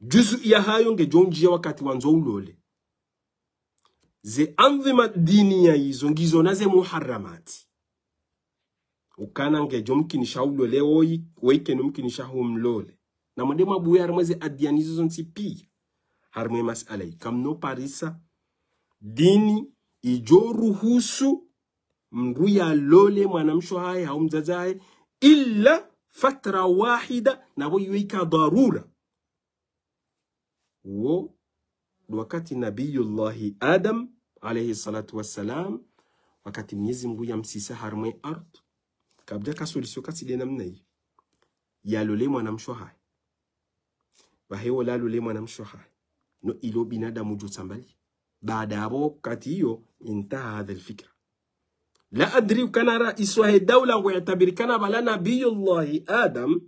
Juzu ya hayo ngedjo ndjiya wakati wandzo ulole. Ze andhima diniya izo ngizo na ze muharramati. Ukana ngedjo mkinisha ulole woyi, woyi kenu mkinisha humlole. Na mwende mwabuwe harimwa ze adiyani izo zontsi piya. Harimwa ye masala yi. Kamno parisa dini idjo ruhusu mndru yalole mwanamshe hahe, hau mdzadze hahe, illa fatra wahida, na pvo iyo ika dharura. Wo, wakati Nabiyullahi Adam, alayhi salatu wassalam, wakati Mwenyezi Mungu yamsisa harimwa ye ardhi, kapvadjaka solution katsi nde namna iyo. Yalole mwanamshe hahe. Pvahe wola yalole mwanamshe hahe. No ilo binadamu djo tsambali. Baada yapvo wakati iyo, intaha hadha al-fikra. La adri ukana raisi wahe daula ngo yatabiri ukana pvala Nabiyullahi Adam,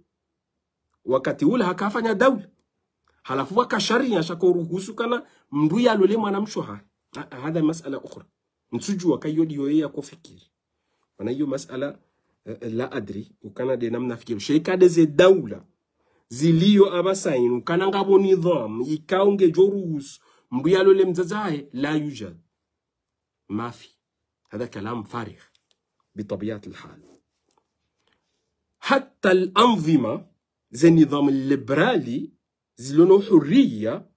wakati ula hakafanya daula. Halafu waka sharia shako ruhusu ukana mndru yalole mwanamshe hahe. Ha-, hadha masala ukhra. Ntsudjuwa ka iyo ndiyo ye yako fikiri. Mana iyo masala, eh, eh, la adri, ukana nde namna fikiri. Sha ika nde ze daula ziliyo apvasa inu, ukana ngapvo nidhamu ikao ngedjo ruhusu mndru yalole mdzadze hahe, la yujad. Mafi. Hadha kalam farigh. Bitabiati lhal. Hatta al-anzima, ze nidhamu liberali, zilo no hurriya,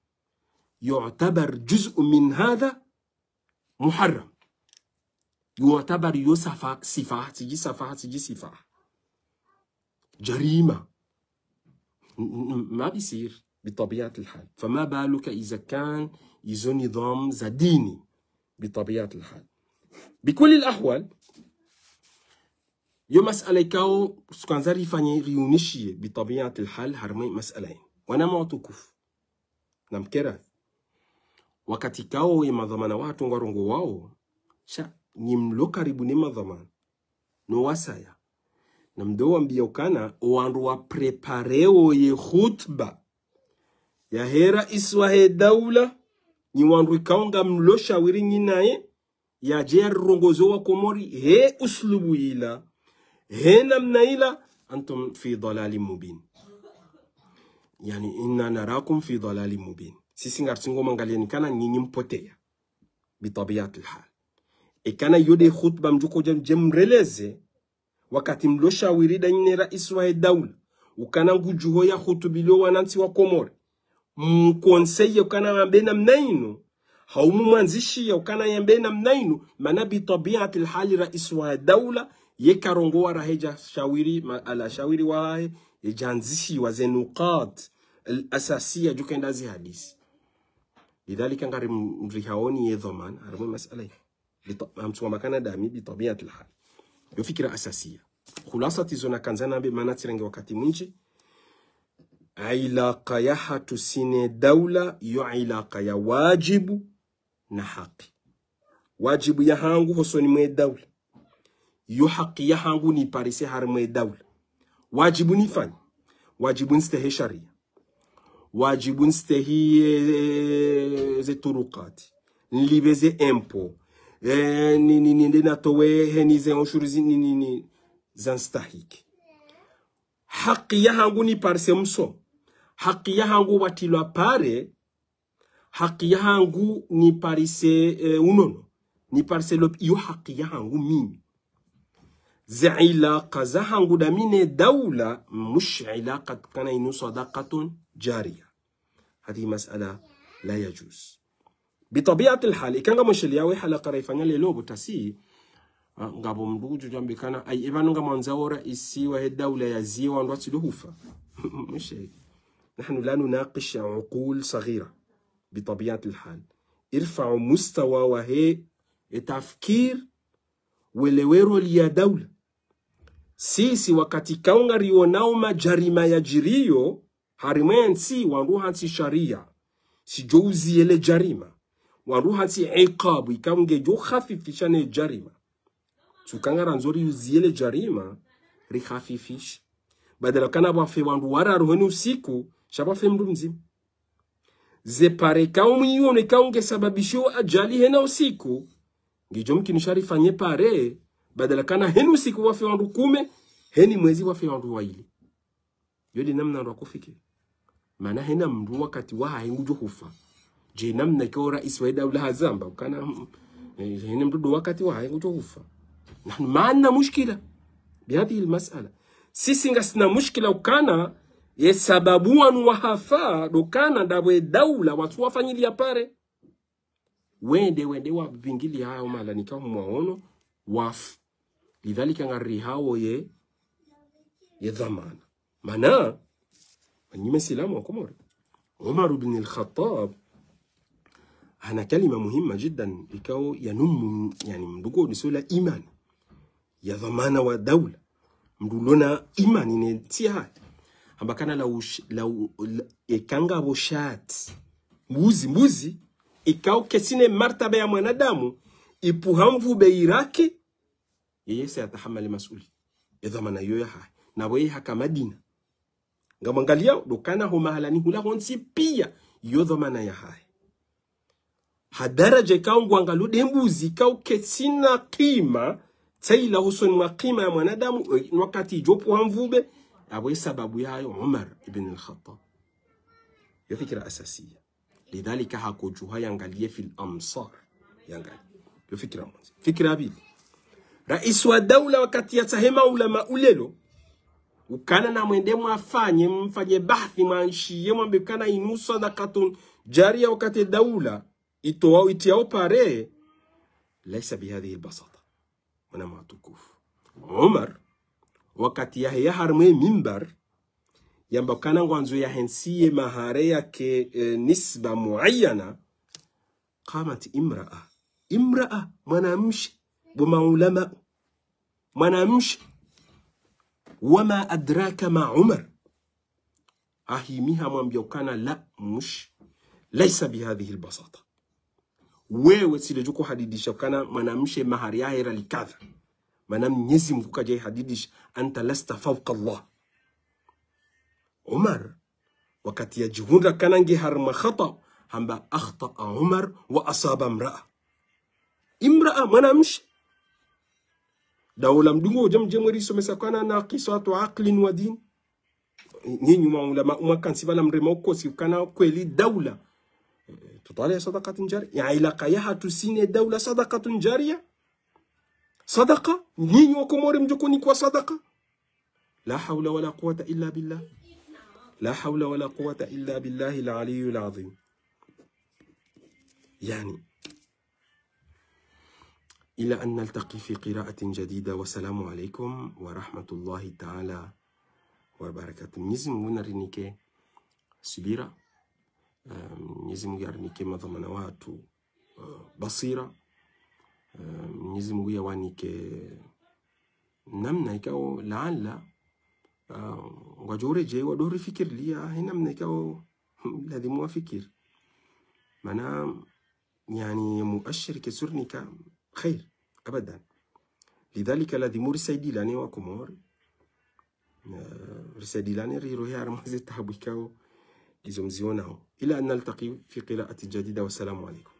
yu'tabar juz'un min hadha muharram. Yu'tabar yo safa-, sifaha, tsidji safaha, tsidji sifaha. Jarima. M-, m-, ma bisir, bitabiati lhal. Fama baluka iza kan izo nidham za dini. Bitabiatil hal. Bikulli lahwal, yo masala ikao, sukandza rifanye riunishiye, bitabiatil hal, harumwa masala yinu. Wananya watukufu. Namkere. Wakati ikao ye madhwamana wahatru ngwarongowao, sha nyi mlo karibu ne madhwamana, no wasaya. Namdo wambia ukana, owandru wa prépareo ye khutba yahe rais wahe daula, nyi wandru ikao ngamlo shawiri nyi naye, yadje yarirongoze wa Komori, he uslubu ila, he namna ila, antum fi dalalin mubin. Yani, inna narakum fi dalalin mubin. Sisi ngaritsingo mwangaliani ukana nyinyi mpotea. Bitabiatil hal. Ekana yo nde khutba mdjo kodja mdje mreleze, wakati mlo shawiri ndanyi ne rais wahe daula, ukana ngudjuho ya khutubilio wanantsi wa Komori, mkonseye ukana yambe namna inu, hau mumwandzishiya ukana yambe namna inu, mana bitabiatil hali rais wahe daula, ye karongowa raha yedja shawiri, ma-, ala shawiri wahahe, yedja andzishiwa ze nukat al asasiya djo kenda zihadisi. Lidhalika ngari m-, mrihaoni ye dhwamana, harumwa masala yi. Bita-, hamtsuwa makana dami, bitabiatil hal. Yo fikira asasiya. Khulasati zo nakandza nambe mana tsirenge wakati mwindji. Ilaka yahatru sisi ne daula, yo ilaka ya wadjibu na haki. Wadjibu yahangu hosoni mwe daula. Yo haki yahangu niparise harumwa ye daula. Wadjibu nifanye. Wadjibu nstehi sharia. Wadjibu nstehi, eh, ze turukati. Nlipve ze impôt. Eh, ni, ni, ni, nde natowe heni ze ushuru zi, ni, ni, ni, zanstahiki. Haki yahangu niparise msomo. Haki yahangu watilwa pare. Haki yahangu niparise, eh, unono. Niparise lop-, iyo haki yahangu mimi. Ze ilaka zahangu dami ne daula, mush ilaka kana inu sadaqatun jariya. Hadhihi masala la yajuz. Bitabiatil hal, ika ngamwishiliyawo ye halaka rayifanya leo bo tasi, ah, ngapvo mndru ngudjo djwambe ukana, ayi, epvanu ngamwandzao rais wahe daula yaziye wandru watsi ndo hufa. Mwishe. Nahnu la nunaqish uqul saghira. Bitabiatil hal. Irfa'u mustawa wahe, ye tafkir, welewe roli ya daula. Sisi wakati ikao ngarionao majarima yadjiriyo, harumwa yentsi wandru hantsi sharia, sidjo uziye le jarima. Wandru hantsi ikabu, ikao ngedjo khafifisha ne jarima. Tsuka ngarandzo riuziye le jarima, rikhafifishe. Badala kana pvwafe wandru wararu heni usiku, sha pvwafe mndru mdzima. Ze pare ikao mwiyono ikao nge sababisho ajali hena usiku, ngidjo mkinisha rifanye pare, badala kana heni usiku pvwafe wandru kume, heni mwezi pvwafe wandru wayili. Yo nde namna wandru wakofikiri. Mana hena mndru wakati wahahe ngudjo hufa. Dje namna ikao rais wahe daula hazamba, ukana, mm, eh, hena mndru ndo wakati wahahe ngudjo hufa. Na, mana mushkila. Bihadhihi lmasala. Sisi ngasina mushkila ukana, ye sababu wanu wahafa, ndo ukana ndapvo ye daula, watsu wafanyiliya pare. Wende, wende wapvingiliya hayo mahala nika humwaono, wafu. Lidhalika ngarihawo ye, ye dhwamana. Mana, wanyi mesilamu wa Komori. Umar ibn al-Khattab, hana kalima muhimma jiddan, ikao yanumu, yani mndru ngo nisola imani. Ya dhwamana wa daula. Mndru ulona imani ne ntsi yahahe. Hamba ukana la ush-, la u-, la, eka ngapvo shati. Mbuzi, mbuzi. Ikao ketsina martaba ya mwanadamu. Ipvuha mvube irake. Yeye se atahamali masuli. Ye dhwamana iyo yahahe. Na pvo ye haka Madina. Ngamwangaliyao, ndo ukana ho mahalani hula hontsi piya, iyo dhwamana yahahe. Ha daraja ikao ngwangalio nde mbuzi, ikao ketsina kima, tsayila hosoni mwa kima ya mwanadamu, eh, wakati idjo pvuha mvube, apvo ye sababu yayo, Umar ibn al-Khattab. Yo fikira asasiya. Lidhalika hakodjuha yangaliye fil amsar. Yangaliye. Yo fikira mwandzi. Fikira pvili. Rais wa daula wakati yatsahe maulama ulelo, ukana namwende mwafanye, mfanye bahthi, mwanshiye, mwambe ukana inu sadaqatun jariya wakati daula, itowa, itiyao pare, laysa bihadhihi lbasata. Wananya watukufu. Umar, wakati yaheya harumwa ye mimbar, yamba ukana ngwandzo yahensiye mahare yake, eh, nisba muayyana, qamat imra'a. امرأة, mwanamshe, bo maulama, mwanamshe. وما أدراك ما عمر. Hahimiha hamwambia ukana la, mshe, ليس بهذه البساطة. Wewe tsi le djo uhadidisha ukana mwanamshe mahari yahe riali kadha. Mana Mnyezi Mngu kadja ihadidisha, أنت لست فوق الله. Umar, wakati yadjihundra ukana nge harumwa khata, hamba أخطأ عمر وأصاب امرأة. امرأة, mwanamshe. Daula mdungo udja mdje mwerisomesa ukana ناقصات عقل ودين. Nyinyi maulama, umwakantsi pvala mrema ukosi ukana kweli daula. Eh, tutwale صدقة جارية. Ya ilaka yahatru sisi ne daula صدقة جارية. Sadaqa, nyinyi wa Komori mdjo unikwa sadaqa. لا حول ولا قوة إلا بالله. لا حول ولا قوة إلا بالله العلي العظيم. يعني، إلى أن نلتقي في قراءة جديدة، والسلام عليكم ورحمة الله تعالى وبركاته. Mnyezi Mngu narinike subira. Eh, Mnyezi Mngu yarinike madhwamana wahatru, eh, basira. Eh, Mnyezi Mngu yawanike namna ikao laala, ah, ngwadjo uredjei wadjo urifikirilia, he namna ikao lazimu wafikiri. Mana, yani, muashiri ketsu rinika khair, abadan. Lidhalika lazimu risaidilane wa Komori. Eh, risaidilane rirohe harumwa ze taabu ikao izo mzionao. إلى أن نلتقي في قراءة جديدة، والسلام عليكم.